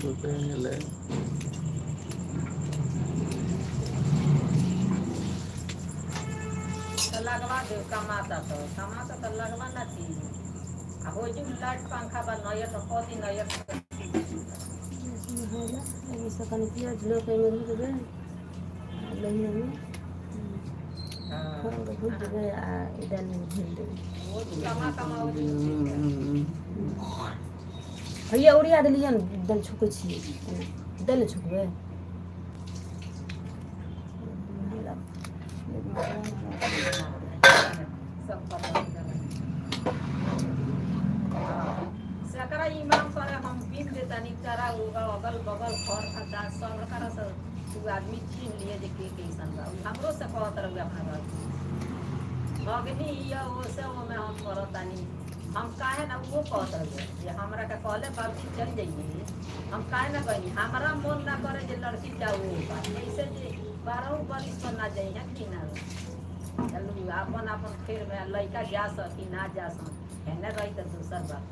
গেলে। तो लगवा दो, कमाता तो लगवा ना थी। आ हो जो लाइट पंखा बा नया तो कदी नया। एहिमे कनि प्याज लऽ कऽ एहिमे भुजबै आ लोहियामे फोरन भुजि देबै आ ई दालिमे भरि देबै। वो कमा कमा हो जो ठीक है। हैया ओरिया देलियै ने, दालि छौकै छियै, दालि ने छौकबै। सब खत्म हो जाला। हाँ। सकरा इमाम करे हम बीन देतानी तारा उगा अगल बगल घर खदा सब करा सब तू आदमी छीन लिए जे के कैसन बा। उ हमरो से कहत रहुए अपना बात भगनी या वो से वो में हम करतानी। हम काहे ना, वो कहत रहुए जे हमरा के कहले बाबूजी चल जाइए, हम काहे ना गइनी। हमरा मन ना करे जे लड़की जाओ बा जैसे जे 12 बरिस पर ना जाई है कि ना। चलू आपन आपन फेर में लड़का जा सकी ना जा सक, एने रही तो दोसर बात।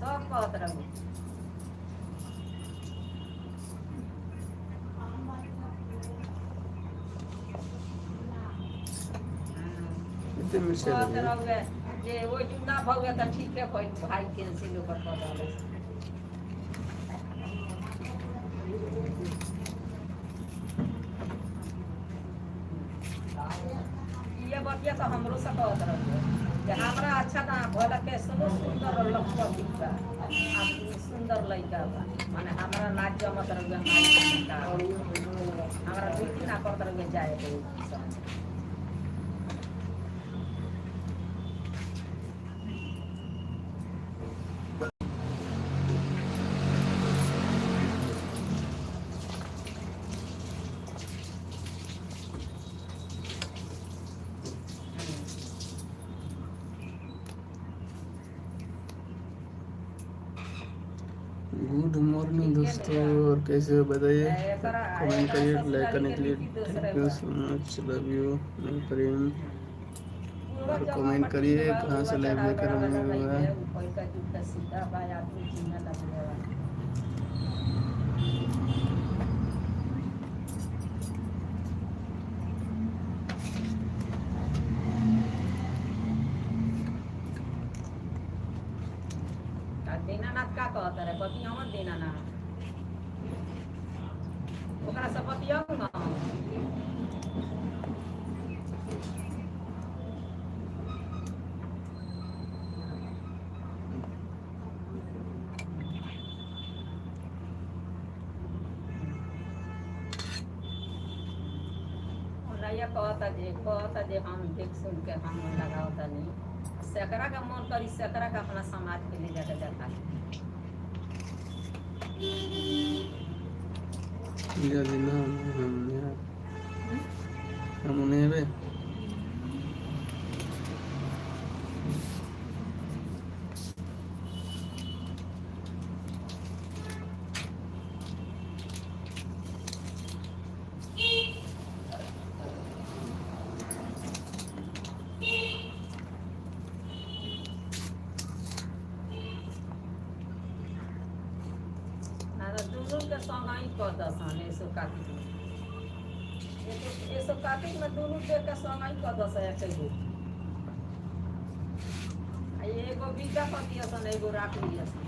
सब कहत रहू। कितने मिर्चा कहत लगे? रहुए जे ओ जुना भऽ तऽ ठीके कोई भाई कैंसिल ओकर कऽ देलक। ये बतिया तऽ हमरो से कहत रहुए जे हमरा अच्छा ना भला कैसनो सुंदर लखपति बा आ सुंदर लड़का बा, माने हमरा नाच जमत रहुए, हमरा ड्यूटी ना करत रहुए जाए के संग। गुड मॉर्निंग दोस्तों, और कैसे हो बताइए, कमेंट करिए। लाइक करने के लिए thank you so much, love you मेरे प्रेम। और कमेंट करिए कहाँ से लाइव देख रहे हैं। सीधा भाई आदमी चिन्ह लगे। आ दीनानाथ का कहत रहे? बतियाव दीनानाथ, ओकरा से बतियाऊ ना। ओनैया कहता जे हम देख सुन के हम लगावता नहीं। सकरा का मन करी सकरा का अपना समाज के ले जाके देखा। जल्दी ना हम हम उन्हें ना तो दुनू के संग ही कह दसन। एसो कार्तिक में, एसो कार्तिक में दुनू के संग ही कह दस एक गो। आ एगो बीघा कह दियसन, एगो राख लियसन।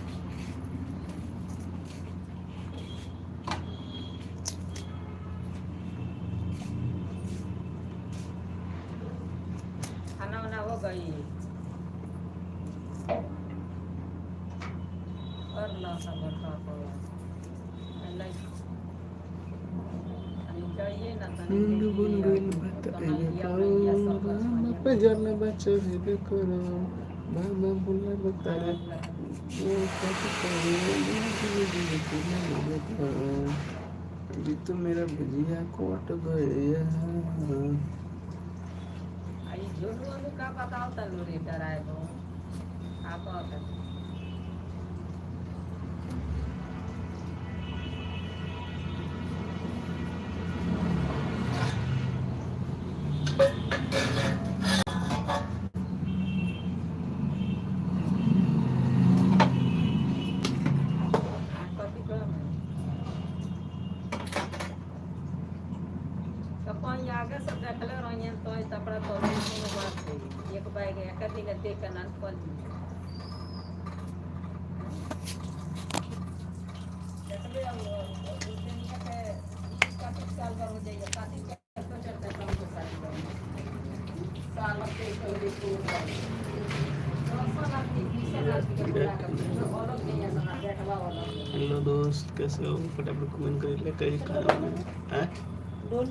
खाना वाना हो गई? कर लो सब कर जाइए ना तनी। गुन गुन गुन भत पे जल बचबे करो बाबा बुला बतारे वो कत करे। अभी तो मेरा भुजिया कोट गया। आई झोलू अनु का बताओ तलू रे डराए हो आ कहत। आगे सब देखले रहियन तो तपड़ा तो कोनो बात है एक बार एक दिन देख के नान कल देखले अब दुनिया के 20-25 साल पर हो जाइए, 25 चलते चलते कम के साल साल के हेलो दोस्त, कैसे हो? फटाफट कमेंट करिए, लाइक करिए। खाना बनाया है? डोल।